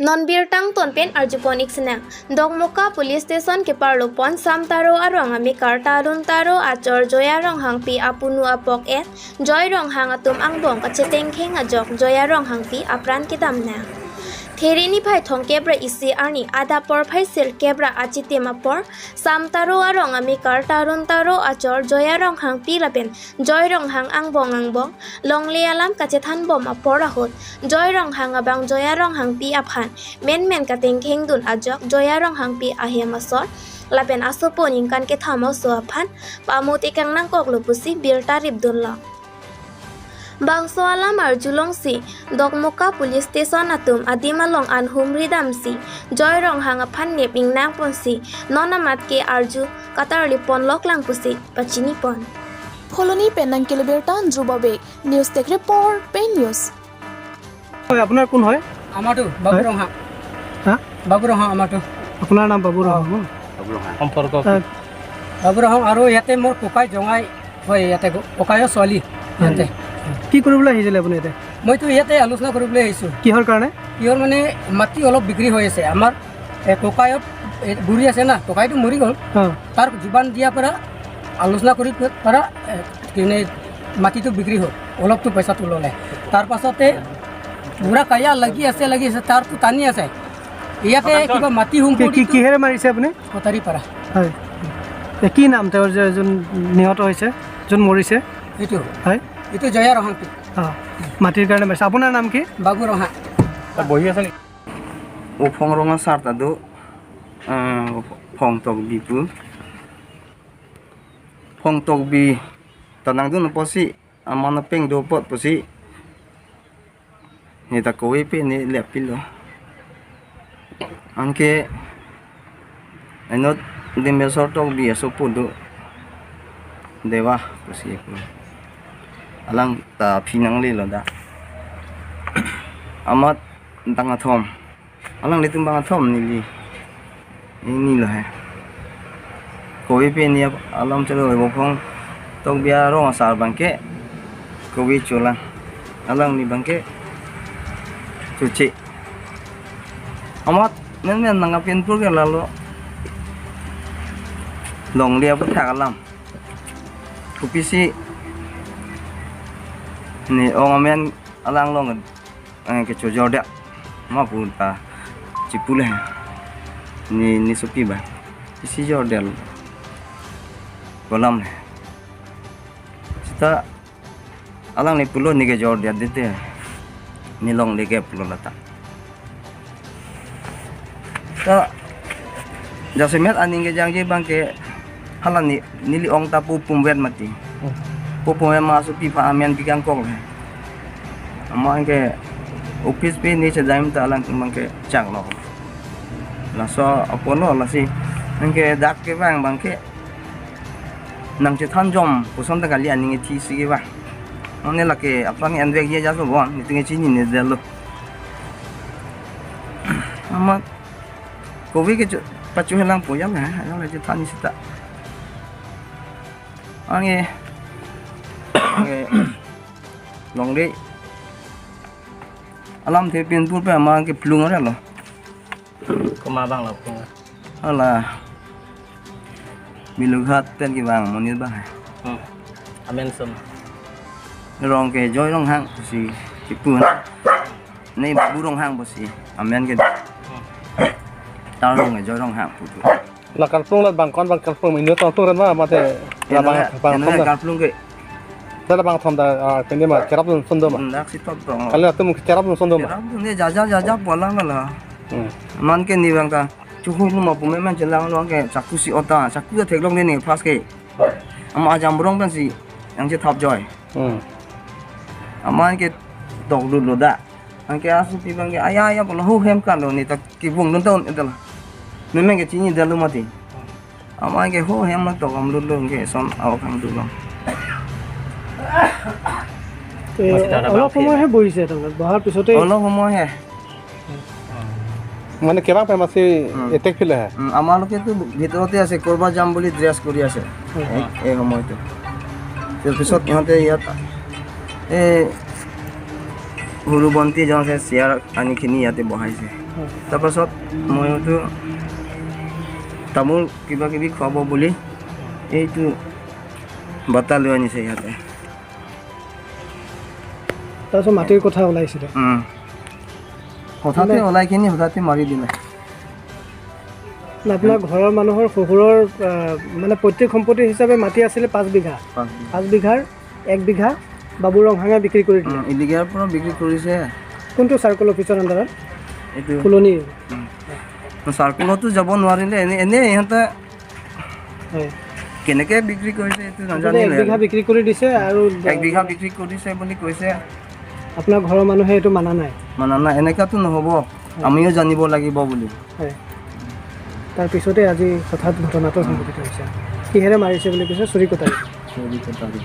Non birtang tonpen arjupon iksnang Dongmuka police station ke parlupon samtaro arong amikar tarun taro achor Joya Ronghang pi apunu apok et Joy Ronghang atum angbong kacheteng kheng ajok Joya Ronghang pi apran kedamna Therini phai thong kebra isi arni ada por phai sel kebra achitima por samtaro arong amikar tarun taro achor Joya Ronghang pi lapen Joy Ronghang angbong angbong longle alam kachethan bom apor ahot Joy Ronghang abang Joya Ronghang pi aphan men men kateng kheng dun ajok Joya Ronghang pi ahemasor lapen asopon ingkan ke thamo so aphan pamut ikang nang kok lupusi bir tarib dun lo Bangso alam arjulongsi Dongmuka police station atum adimalong an humri damsi Joy Ronghang aphan nep ingnang ponsi nonamat ke arju katarli pon loklang pusi pachini pon Pholoni Penang Kilobertan Drubabe News Tech Report Pen News. হয়, আপোনাৰ কোন হয়? আমাৰটো বাবু ৰংহা। হা? বাবু ৰংহা আমাৰটো। আপোনাৰ নাম বাবু ৰহমান? সম্পৰ্ক? বাবু ৰহং আৰু ইয়াতে মোৰ ককাই জঙাই হয়, ইয়াতে ককায়ৰ ছোৱালী ইয়াতে। কি কৰিবলৈ আহিছিলে আপুনি ইয়াতে? মইতো ইয়াতে আলোচনা কৰিবলৈ আহিছোঁ। কিহৰ কাৰণে? কিহৰ মানে মাটি অলপ বিক্ৰী হৈ আছে আমাৰ। এই ককায়ত এই বুঢ়ী আছে না, ককাইটো মৰি গ'ল। তাৰ যোগান দিয়াৰ পৰা আলোচনা কৰি পৰা কিনে মাটিটো বিক্ৰী হ'ল, অলপতো পইচাটো ল'লে। তাৰপাছতে বুঢ়া কায়া লাগি আছে, লাগি আছে, তাৰটো টানি আছে ইয়াতে কিবা মাটি কি সম্পত্তি। কিহেৰে মাৰিছে আপুনি? কটাৰী পাৰা। হয়, কি নাম তেওঁৰ যে যোন নিহত হৈছে, যোন মৰিছে? এইটো? হয়। এইটো জয়া ৰহাংপি। অঁ, মাটিৰ কাৰণে মাৰিছে। আপোনাৰ নাম কি? বাবু ৰহা। বহি আছে নেকি? Phong ronga sarta do phong tok bi pu phong tok bi tanang du no posi amana peng do pot posi ni ta kowe pe ni lep pi lo anke anot de me sor tok bi so pu do dewa posi pu alang ta phinang le lo da amat tanga thom alang le tum bang thom ni li ni lo he kowe pe ni alam chalo bo phong tok bia rong sar bang ke kowe chola alang ni bang ke chuchi amat men men nang pen pur ke lalo long lia pu thak alam kupisi ni ong amen alang long ke chojor da ma pu ta chipule ni ni sopi ba isi jor del kolam le sita alang ni pulo ni ke jor dia dete ni long le ke pulo lata ta jasimet aning ke jang je bang ke halan ni nili ong ta pu pum wen mati pu pum wen ma su pi pa amen pi kang kong le ama ke office pe ni che daim ta alang bang ke chang lo la so apono la si ang ke dak ke bang bang ke nang che than jom puson ta gali aning thi si ke ba one la ke apang an vek ye ja so bon ni tinge chi ni ne de lo ama kowe ke pachu helang po ya la ya la che than ni sita ange ange long de alam the pin pur pe ama ke plung ra lo ก็มาบ้างเรา ala milughat pen ki bang monit ba Amenson rong ke joy rong hang si ki pu nei bu rong hang bo si amen ke ta rong ke joy rong hang pu tu หลักการปรุงแล้วบางก้อนบางการปรุงมีเนื้อตอนตู้กันว่ามาแต่ระบางบางทอม kar plung ke แต่ระบางทอมแต่เป็นเนี่ยมาจะรับนุ่นส้นเดิมอ่ะ dak si top tong กันแล้วตุ้มจะรับนุ่นส้นเดิมอ่ะ ne ja ja ja ja bola la man ke ni bang ka chu hu ma pu me man chelang long ke chakku si ota chakku ke thek long ne ni phas ke ama jam rong ban si yang che thap joy อืม ama ke dok lu lu da ang ke asu pi bang ke aya aya bola hu hem kan lo ni ta ki bung lun ton edala me me ke chi ni da lu ma ti ama ke hu hem ma tok am lu lu ke son aw khang du long. অলপ সময়হে বহিছে তাৰমানে, বহাৰ পিছতে? অলপ সময়হে। মানে কেইবা pharmacy attack feel আহে। আমালোকেতো ভিতৰতে আছে, ক'ৰবাত যাম বুলি ড্ৰেছ কৰি আছে এই সময়টো। তাৰপিছত ইহঁতে ইয়াত এই সৰু বন্তি যাওঁতে চেয়াৰ আনিখিনি ইয়াতে বহাইছে। তাৰপাছত ময়োতো তামোল কিবা কিবি খুৱাব বুলি এইটো বঁটা লৈ আনিছে ইয়াতে। তাৰপিছত মাটিৰ কথা ওলাইছিলে? হঠাতে ওলাই কিনি হঠাতে মাৰি দিলে। আপোনাৰ ঘৰৰ মানুহৰ শহুৰৰ মানে পৈতৃক সম্পত্তি হিচাপে মাটি আছিলে 5 বিঘা। 5 বিঘাৰ 1 বিঘা বাবু ৰংহাঙে বিক্ৰী কৰি দিলে। এবিঘাৰ পৰা বিক্ৰী কৰিছে। কোনটো চাৰ্কল অফিচৰ আণ্ডাৰত? এইটো ফুলনি চাৰ্কলতো যাব নোৱাৰিলে, এনে এনেই ইহঁতে হয় কেনেকৈ বিক্ৰী কৰিছে এইটো 1 নাজানিলে। বিঘা বিক্ৰী কৰি দিছে আৰু 1 বিঘা বিক্ৰী কৰিছে বুলি কৈছে। আপোনাৰ ঘৰৰ মানুহে এইটো মানা নাই? মানা নাই, এনেকুৱাতো নহ'ব, আমিও জানিব লাগিব বুলি। হয়, তাৰপিছতে আজি হঠাৎ ঘটনাটো সংঘটিত হৈছে। কিহেৰে মাৰিছে বুলি কৈছে? চুৰি কটাৰী। চুৰি কটাৰী।